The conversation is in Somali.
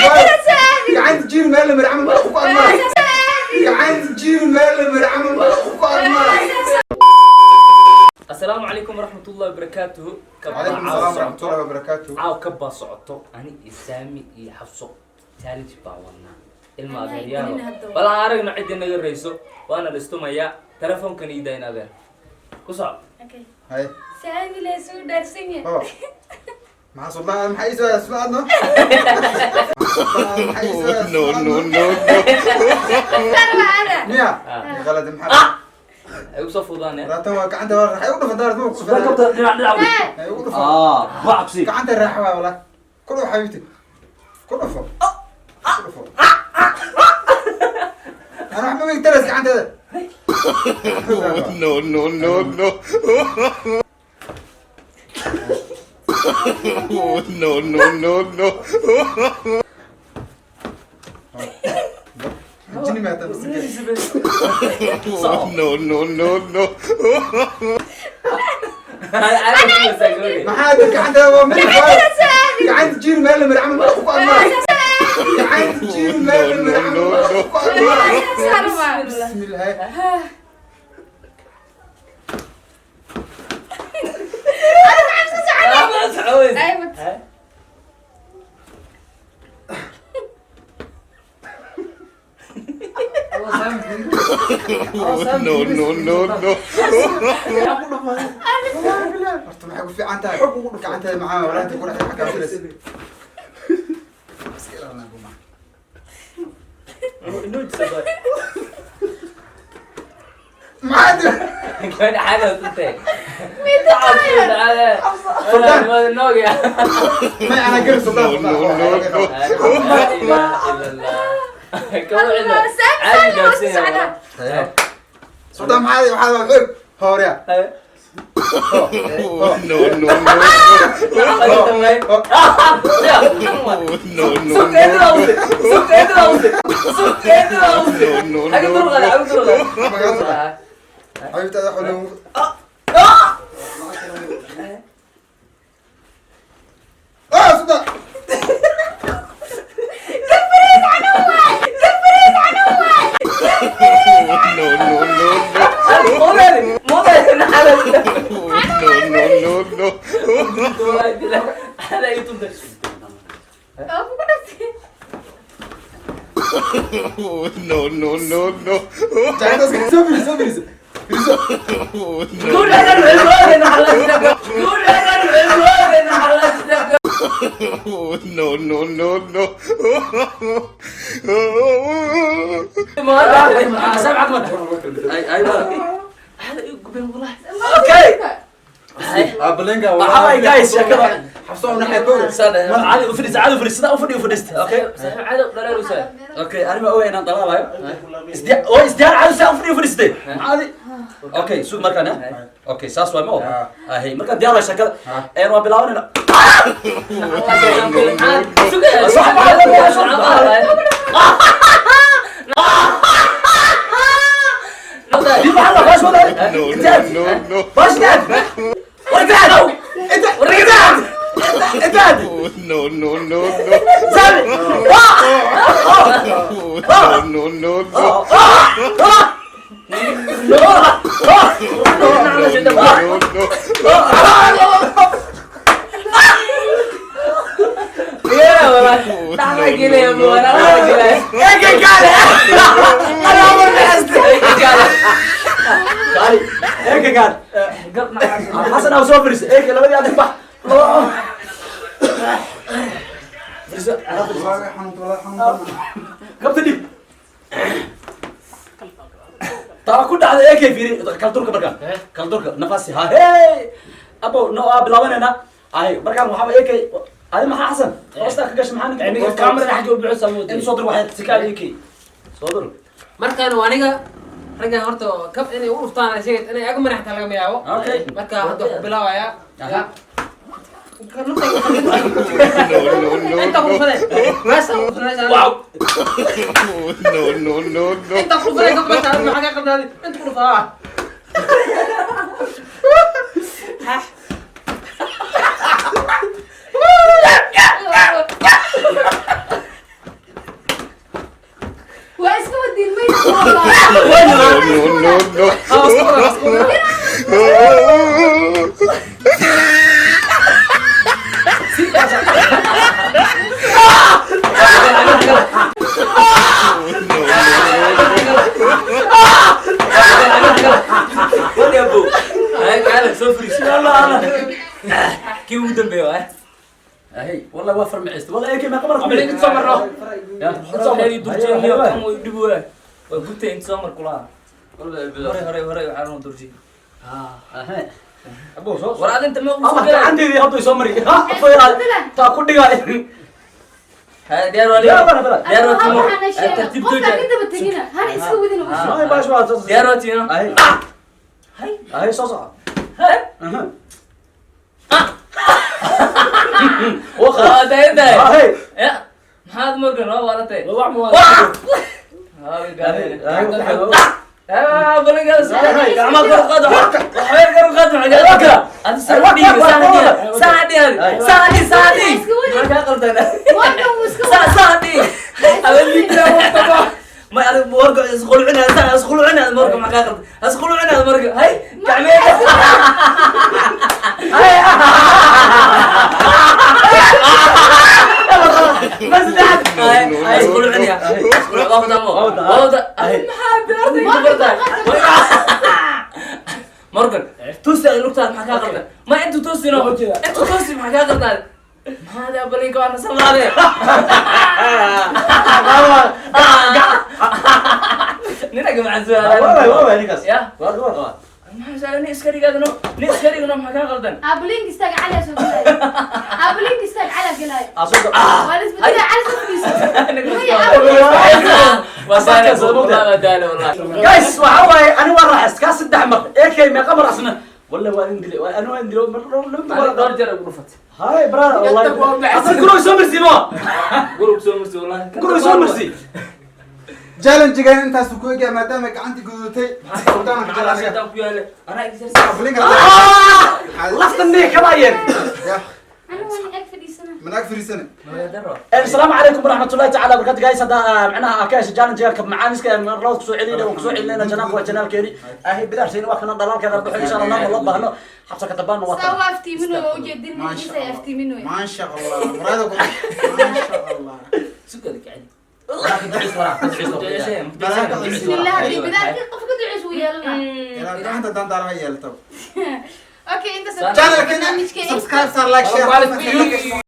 Gacanta jiir meel la mari camal madaxa ku admara. Gacanta jiir meel la mari camal madaxa ku admara. Asalaamu calaykum waraxmatullahi wabarakaatuhu. Calaykum asalaam waraxmatullahi wabarakaatuh. Caaw ka baa socoto ani iyo Saami iyo Xabso challenge baa wadnaa, ilma adeeryaalo. Bal aan aragno cidda naga rayso, waana la istumayaa. Telefoonkan iidaa in adeer ku soco. Hay. Saami la suu dhaarsan yahay. Oh. Maxaa sultaan, maxaa ii soo sultaadno? Maxaa ii soo? No, no, no, no. Sarwaada. Miya? Qalad maxaa? Ay usoo fududaaneen. Raatan waa gacanta, waa waxay u dhufan daar ma ku Sultan, kabta dhinac dhinac u dhig. Ay ugu dhufan. Ah, waa cabsi. Gacanta raaxa waa walaa. Ku dhufo xabiibti. Ku dhufo. Ku dhufo. Ana waxba ma igtaras gacanteeda. No, no, no, no. No, no, no, no. Jini maata. No, no, no, no. Maxaa gacanteeda waa mid gacanta jiir meel la mari camal madaxa ku admara. Gacanta jiir meel la mari camal madaxa ku admara. Sarwaada. Bismillah. No, no, no, no. Horta maxay ku fiican tahay gacanteeda macaa walaanta ku dhex xakaamsanaysa. Iska ilaalina guma. Maxaa dib? May ana geli sultaan. No, no, no. Sultaan, maxaa waxaa xoog hoorya. No, no, no. No, no, no. No, no, no. Xabiibti ada xulun. Ah, sultaan. No, no, no, no. No, no, no, no. Oo kugu dhaftay. No, no, no, no. Jacaylkaas soo firiso, soo firiso. Firiso. No, no, no, no, no. Saam cagmad. Ay ay bala. Okay. Balenga. Waxaa waay guys, sheekada. Xabso una xay gowra. Caadi u fadhiista, caadi u fadhiista, sidaa u fadhiyo fadhiista. Okay. Okay, anima ogaa inaan dalaalayo. Isdiyaar, oo isdiyaar, caadi sidaa u fadhiyo fadhiistay. Caadi. Okay, sug markaan ha. Okay, saas waay ma oo. Ahay, markaan diyaar waay sheekada. Een waan bilaabanayna. Dib waxaa la baas wadaay. No, no, no, no. Baas daad. War daad. War daad. Daad. No, no, no, no. Saami. No, no, no, no. No, no, no. Eke kaale. Ana amar bixiste. Kaali. Eke kaale. Xasan aw soo fadhiiso. Eke labadii adig bax. Fadhiiso. Ana fadhiiso. Wallaahi xanuun, wallaahi xanuun. Kabta dhib. Taa ku dhacday eke fiiri kala durka markaan. Kala durka nafasi ha hey. Abo no aa bilaabanayna. Ay markaan waxaa eke adi maxaa Xasan? Hoosta ka gashay maxaa ninka? In soo dur waxay si kaa eke. Soo dur. Markaan waa aniga raggan horta kab inay u dhuftaan ay sheegay inay ag manaxta laga yaabo. Okay. Marka hadda waxaan bilaabayaa. Aha. No, no, no, Inta ku no. dhufanay meesha ku dhufanay. Wow. No, no, no, no. Inta ku dhufanay ka meesha maxaa ka qabnaaday inta ku dhufaa. No, no, no. Wadi abo. Ay kaale soo fariiso. Kii ugu dambeeyo ah. Ahay wallahi waa farmicist wallahi ekay ma qabar Ablinka inta soo marno. Ya Hore durjiin iyo kan way dhib waa. Waa gubtay inta soo mar kulaha. Hore hore hore waxaa noo durjiin. Ahay abo soo War adinta ma ama ugu soo gacanteedii hadda soo mari ha fayra taa ku dhigaa. Ha diyaar waa Diyaar baan, bala. Diyaar waa timo. Waxaana sheegay, Tartiib qofka tooja. ka daba tegina, hana iska wadina u sheeg. Ay baash waa soo Diyaar waa timo. Ahay Hay. ahay soo soco. Hay. Aha. Waqra Waa daayay. ahay Ya. Maxaad Morgan waa waalatay. Wax ma Haa gaadhay. ahay Ah, baligaas. Ay, Gacmaha kor u qaad. Waxba kor u qaad maxaa Waa kala. Adi saadhi, saadhi, saadhi, saadhi, saadhi. Iska wadi. Maxaa kaa qaldan? Morgan wuu iska wadaa. Saadhi. Abaliga waqtiga. Ma adig Morgan isqulcina, saa isqulcina Morgan maxaa kaa qaldan? Isqulcina Morgan. Hay, gacmeeda. بس ده Hay, hay isqulcina. Waa wada mo. Waa wada. Maxaa beertay ku bartay? Morgan, tusi ay lugtaada maxaa kaa qaldan? Ma intu toosino. Intu toosi maxaa kaa qaldan? Maxaa daa balinka waa nasalaade. Nina gamacsan su'aalaha. والله والله ninkaas Ya. waa waa Maxaa su'aalaha nin iska dhigaadno? Nin iska dhigno maxaa kaa qaldan? Abulinka istaag cali soo galay. Abulinka istaag cali galay. asoo Waa la isbedelay cali soo fadhiiso. Maya, Waa daale, waa daale wallahi. guys waxa waaye ani waa raaxayst kaa saddex mar ekay meeqa mar asna والله waa indile ani waa indile mar Ani dhowr jeer ugu dhufatay. هاي brother والله Inta waa macsan. asal guriga soo marsi ma Gurub soo marsi wallahi. guriga soo marsi Challenge-gan intaas ku eegaya maadaama gacantii gududatay. Sultaanka Maxaa jecel aniga. shaytaan ku yaale? Anaa iga Ablinka. laftan nii kala yeen Ya, Anigu waan ag fadhiisana. man ag fariisana. السلام عليكم ورحمة الله تعالى وبركاته guys هذا معناها كاش challenge كب معانسك مرات كسو علينا وكسو علينا جناب وجنال كيري اهي بدار سين وكنا ضلال كذا ربح ان شاء الله الله بهno حبسك تبان Saa وطن waa aftiimin oo ujeedin ninkiisa ay aftiimin way. Ma sha Allah. Muraada ku. Ma sha Allah. Sugada kacdi. Bismillah, haddii bidaarkii qof ka duceys wuu yeelanaa. Ilaa gacanta dandaar ha yeelto. Okay, intaas Channel-keena barnaamijkeena. subscribe, like, share.